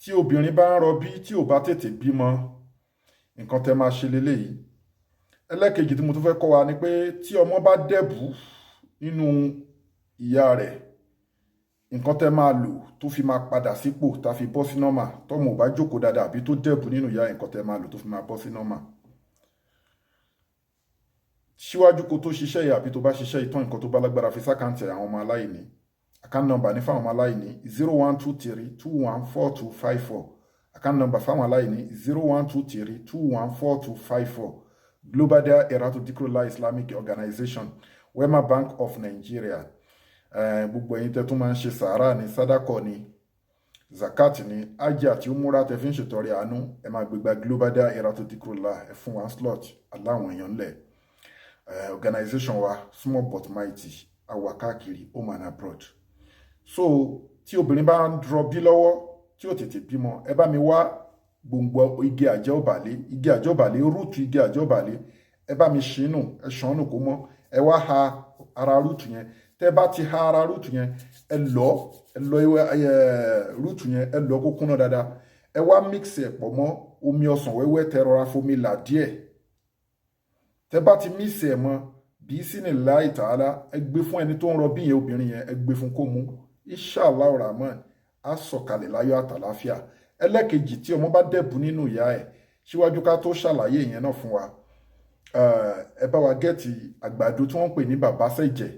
Tí obìnrin bá ń rọbí tí ò bá tètè bímọ, nǹkan tẹ́ máa ṣe leléyìí. Ẹlẹ́kejì tí mo tún fẹ́ kọ́ wa ni pé tí ọmọ bá dẹ̀bù nínú ìyá rẹ̀, nǹkan tẹ́ máa lò tó fi máa padà sípò, tá fi bọ́ sí normal. Tọ́mọ ò bá jókòó dáadáa àbí tó dẹ̀bù nínú ìyá, nǹkan tẹ́ máa lò tó fi máa bọ́ sí normal. Síwájú kó tó ṣiṣẹ́ yìí àbí tó bá ṣiṣẹ́ ìtàn, nǹkan tó bá lágbára, fi sí account àwọn ọmọ aláìní. Account number ní fáwọn ọmọ aláìní: 0123214254. Account number fáwọn aláìní: 0123214254. Global Dahiratu Dhikrlahi Islamic Organization, Wema Bank of Nigeria. Gbogbo ẹ̀yin tẹ́ tún máa ń ṣe sàárà ní, sádàkọ̀ ní, zakat ní, hajj àti umura, tẹ́ fi ń ṣètọrẹ àánú, ẹ máa gbégbá Global Dahiratu Dhikrlahi. Ẹ fún wa slot aláwọn èèyàn ńlẹ̀. Organization wa small but mighty, àwa káàkiri, home and abroad. So tí obìnrin bá ń rọbí lọ́wọ́ tí ó tètè bímọ, ẹ bá mi wá gbòǹgbò igi àjẹ́ òbàlẹ̀, igi àjẹ́ òbàlẹ̀, root igi àjẹ́ òbàlẹ̀. Ẹ bá mi ṣínú, ẹ ṣànù kó mọ́. Ẹ wá ha ara root yẹn. Tẹ́ bá ti ha ara root yẹn, ẹ lọ, ẹ lọ root yẹn, ẹ lọ kó kúnná dáadáa. Ẹ wá mix ẹ pọ̀ mọ́ omi ọsàn wẹ́wẹ́ tẹ́ rọra fomi là díẹ̀. Tẹ́ bá ti mix ẹ mọ́, bí sínú láì tààlà, ẹ gbé fún ẹni tó ń rọbí yẹn, obìnrin yẹn, ẹ gbé fún kó mu. Inshallah Rahman, á sọ̀kalẹ̀ láyọ̀ àtàláfíà. Ẹlẹ́kejì, tí ọmọ bá dẹ̀bù nínú ìyá ẹ̀, síwájú ká tó ṣàlàyé ìyẹn náà fún wa, ẹ bá wa get àgbàdo tí wọ́n ń pè ní bàbá sẹ̀jẹ̀,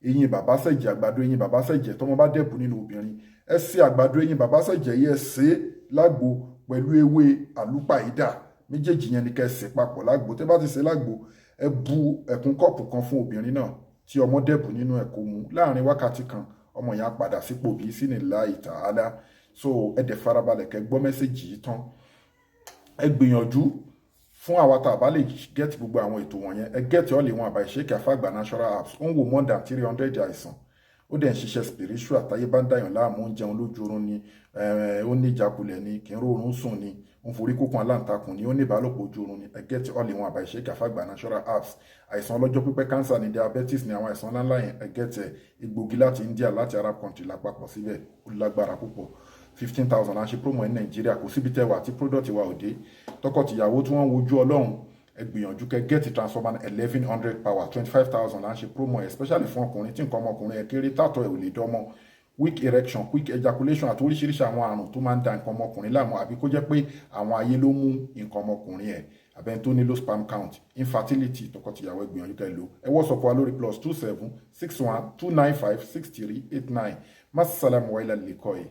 eyín bàbá sẹ̀jẹ̀, àgbàdo eyín bàbá sẹ̀jẹ̀. Tọmọ bá dẹ̀bù nínú obìnrin, ẹ ṣe àgbàdo eyín bàbá sẹ̀jẹ̀ yìí, ẹ ṣe é lágbo pẹ̀lú ewé àlùpàídà. Méjèèjì yẹn ni kẹ́ ẹ ṣe papọ̀ lágbo. Tẹ́ bá ti ṣe lágbo, ẹ bu ẹ̀kún kọ́ọ̀pù kan fún obìnrin náà tí ọmọ dẹ̀bù nínú ẹ̀ kó mu. Láàrin wákàtí 1, ọmọ yẹn á padà sípò bí sínú láì tààlà. So ẹ dẹ̀ farabalẹ̀ kẹ́ gbọ́ message yìí tán. Ẹ gbìyànjú fún àwa tá a bá lè get gbogbo àwọn ètò wọ̀nyẹn, ẹ get all in one by Sheikh Afagba Natural Herbs. Ó ń wo more than 300 àìsàn, ó dẹ̀ ń ṣiṣẹ́ spiritual. Táyé bá ń dàyàn láàmú, ó ń jẹun lójú oorun ni, ó ní ìjákulẹ̀ ni, kì í róorun sùn ni, ó ń forí kókun aláǹtakùn ni, ó ní ìbálòpọ̀ ojú oorun ni, ẹ get all in one by Sheikh Afagba Natural Herbs. Àìsàn ọlọ́jọ́ pípẹ́, cancer ni, diabetes ni, àwọn àìsàn ńláńlá yẹn, ẹ get egbògi láti India, láti Arab country lápapọ̀ síbẹ̀. Ó lágbára púpọ̀. 15,000 là ń ṣe promo ní Nàìjíríà. Kò síbi tẹ́ wà tí product wa ò dé. Tọkọtìyàwó tí wọ́n ń wojú Ọlọ́run, ẹ gbìyànjú kẹ́ get transformer 1100 power. 25,000 là ń ṣe promo, especially fún ọkùnrin tí nǹkan ọmọkùnrin ẹ kéré, tàtọ̀ ẹ ò lè dánmọ́, weak erection, quick ejaculation àti oríṣiríṣi àwọn àrùn tó máa ń da nǹkan ọmọkùnrin láàmú, àbí kó jẹ́ pé àwọn ayé ló mú nǹkan ọmọkùnrin ẹ̀, àbẹ́ni tó ní low sperm count, infertility. Tọkọtìyàwó, ẹ gbìyànjú kẹ́ lò. Ẹ WhatsApp wa lórí +27 612956389. Masalamu wa ilal liqai.